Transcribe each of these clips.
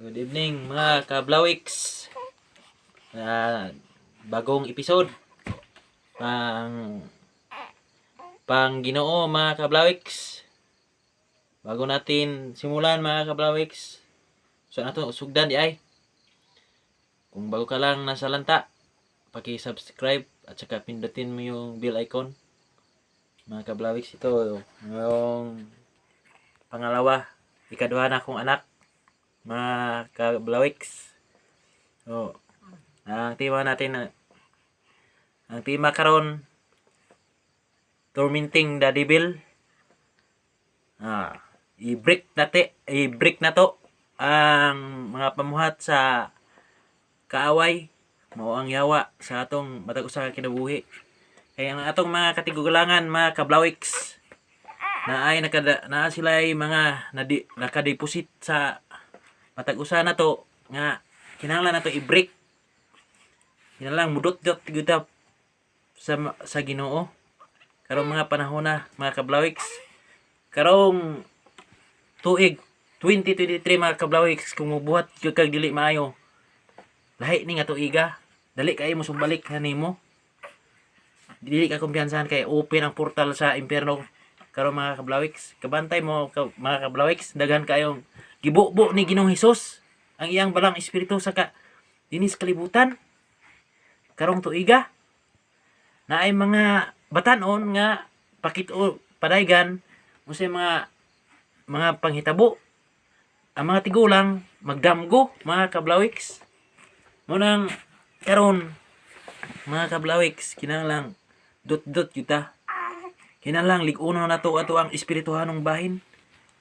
Good evening, mga kablawiks. Bagong episode. Pang pang Ginoo, mga kablawiks. Bago natin simulan, mga kablawiks. So nato sugdan di ay. Kung bago ka lang nasa lanta, paki-subscribe at saka pindutin mo yung bell icon. Mga kablawiks, ito yung pangalawa, ikaduha na akong anak, mga kablawiks. So, ang tema natin na ang tema karon, tormenting the devil. I-break nate, i-break na to ang mga pamuhat sa kaaway, mao ang yawa, sa atong matag usa ka kinabuhi. Kaya ang atong mga katigulangan, mga kablawiks, na ay nakada, naa sila ay mga nakadeposit sa matag usa na to nga kinahanglan nato i-break, kinahanglan mudot-dot gyud ta sa Ginoo karong mga panahon na, mga kablawiks, karong tuig 2023. Mga kablawiks, kung mubuhat gyud kag dili maayo, lahi ni nga tuiga, dali kaayo mo sumbalik kanimo, dili ka kumpiyansahan kay open ang portal sa impyerno karon, mga kablawiks. Kabantay mo ka, mga kablawiks, daghan kayong gibubo ni Ginoong Hesus ang iyang balang espiritu sa ka dinis kalibutan karong tuiga na ay mga batanon nga pakit-o padaygan unsay mga panghitabo. Ang mga tigulang magdamgo, mga kablawiks. Mao nang karon, mga kablawiks, kinahanglang dot-dot yuta, kinahanglang lig-uno na to ato ang espirituhanong bahin.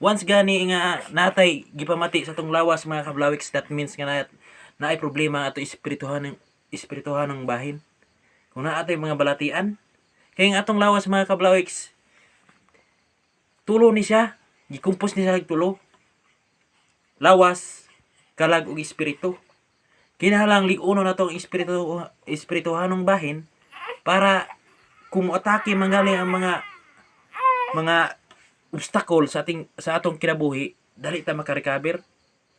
Once gani nga natay gipamati sa atong lawas, mga kablawiks, that means nga na naay problema ato espirituhanong bahin kung naa tay mga balatian. Kay ang atong lawas, mga kablawiks, tulo ni siya, gikumpos ni siya og tulo: lawas, kalag ug espiritu. Kinahanglang lig-uno na to ang espirituhanong bahin para kung moatake manggaling ang mga obstacle sa atong kinabuhi, dali ta makarecover,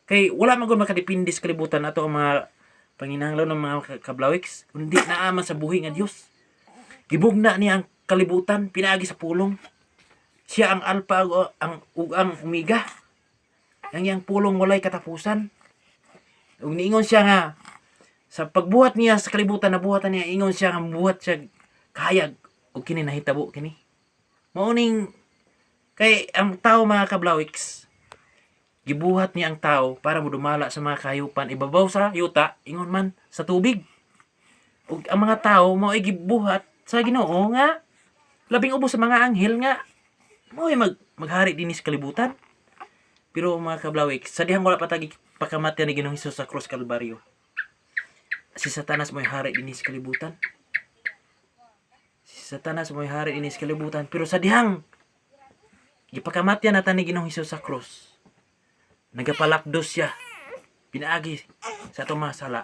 kay wala man gud makadepende sa kalibutan ato ang mga panginahanglan ng mga kablawiks, kundi naa man sa buhi nga Dios. Gibugna niya ang kalibutan pinaagi sa pulong. Siya ang alpha ug ang omega. Ang iyang pulong walay katapusan. Ug niingon siya nga sa pagbuhat niya sa kalibutan, nabuhatan niya, ingon siya nga buhat siya kahayag ug kini nahitabo kini. Mao ning kay ang tao, mga kablawiks, gibuhat niya ang tao para modumala sa mga kahayupan ibabaw sa yuta, ingon man sa tubig. Ug ang mga tao mao ay gibuhat sa Ginoo nga labing ubos sa mga anghel nga mao ay maghari dinhi sa kalibutan. Pero, mga kablawiks, sa dihang wala pa tagi pakamatay ni Ginoong Hesus sa cross Kalbaryo, si Satanas mo'y hari dinhi sa kalibutan. Si Satanas mo'y hari dinhi sa kalibutan. Pero sa dihang gipakamatyan nata ni Ginoong Hesus sa cross, nagapalapdos siya pinaagi sa atong mga sala.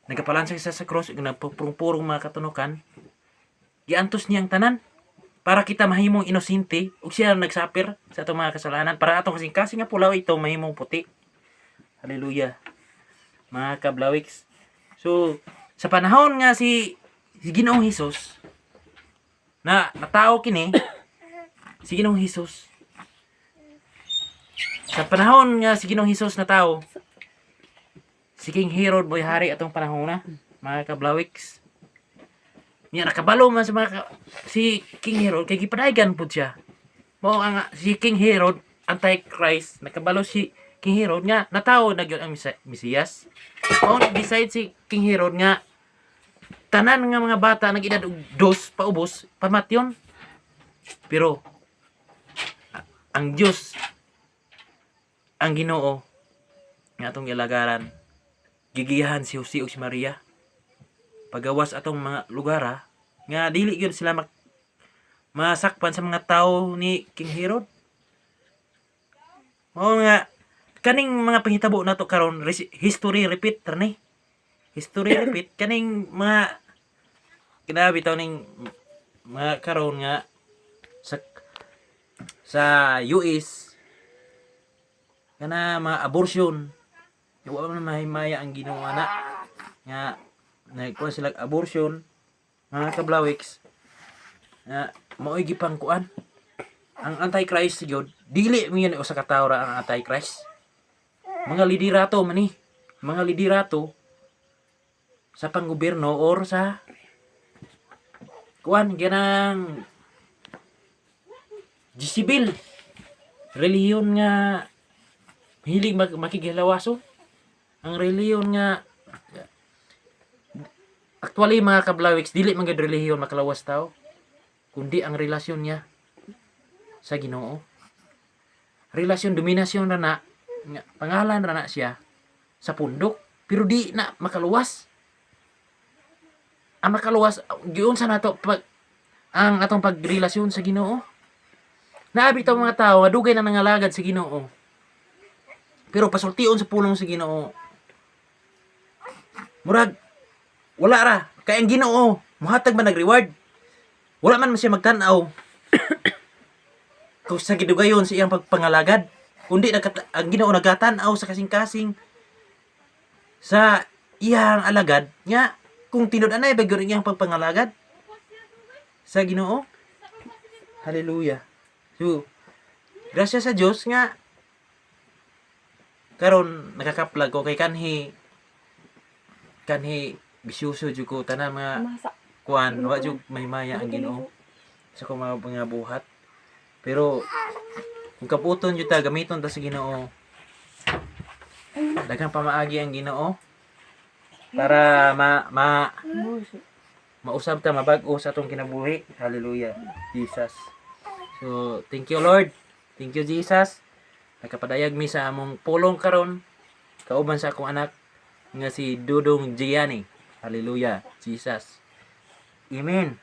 Nagapalansang siya sa cross ug nagpurong-purong mga katunukan. Giantos niya ang tanan para kita mahimong inosente ug siya ang nagsapir sa atong mga kasalanan para atong kasing-kasing nga pulaw ito mahimong puti. Hallelujah, mga kablawiks. So, sa panahon nga si Ginoong Hesus na natao kini si Ginoong Hesus, sa panahon nga si Ginoong Hesus na tao, si King Herod mo'y hari atong panahon na, mga kablawiks. Niya nakabalo man sa mga si King Herod kay gipadaygan pud siya. Mao ang si King Herod anti-Christ, nakabalo si King Herod nga natawo na gyud ang Mesiyas. Mao nag-decide si King Herod nga tanan nga mga bata nag edad og 2 paubos pamatyon. Pero ang Dios, ang Ginoo nga atong gilagaran, gigiyahan si Jose ug si Maria pagawas atong mga lugar nga dili gyud sila masakpan sa mga tao ni King Herod. Mao nga kaning mga panghitabo nato karon, history repeat ra ni. History repeat kaning mga kinabi bitaw ning mga karon nga sa US. Kana mga abortion. Wa man mahimaya ang Ginoo ana nga nagkuan sila abortion, mga kablawiks, nga mao'y gipangkuan ang Antichrist gyud. Dili mo yan usa ka tawo ra ang Antichrist, mga liderato man ni, mga liderato sa panggobyerno or sa kuan, ganang Jezebel, relihiyon nga hilig makighilawaso ang relihiyon nga actually, mga kablawiks, dili man gud relihiyon makalawas tao kundi ang relasyon niya sa Ginoo. Relasyon, dominasyon ra na nga, pangalan ra na siya sa pundok, pero di na makaluwas. Ang makaluwas, giunsa nato pag ang atong pagrelasyon sa Ginoo. Naa bitaw mga tao nga dugay na nangalagad sa Ginoo, pero pasultion sa pulong sa Ginoo, murag wala ra. Kay ang Ginoo muhatag man nag-reward, wala man siya magtan-aw kung sa gidugayon sa iyang pagpangalagad, kundi ang Ginoo nagatan-aw sa kasing-kasing sa iyang alagad nga kung tinud-anay ba gyud ang iyang pagpangalagad sa Ginoo. Hallelujah. So grasya sa Dios nga karon nakakaplag ko, kay kanhi kanhi bisyoso jud ko tanan mga Masa. kuan, wa jud mahimaya ang Ginoo sa akong mga buhat. Pero kung kaputon jud ta, gamiton ta sa Ginoo, daghang pamaagi ang Ginoo para ma ma mausab ta, mabag-o sa atong kinabuhi. Hallelujah, Jesus. So thank you, Lord, thank you, Jesus. Nakapadayag mi sa among pulong karon kauban sa akong anak nga si Dudong Gianni. Hallelujah, Jesus. Amen.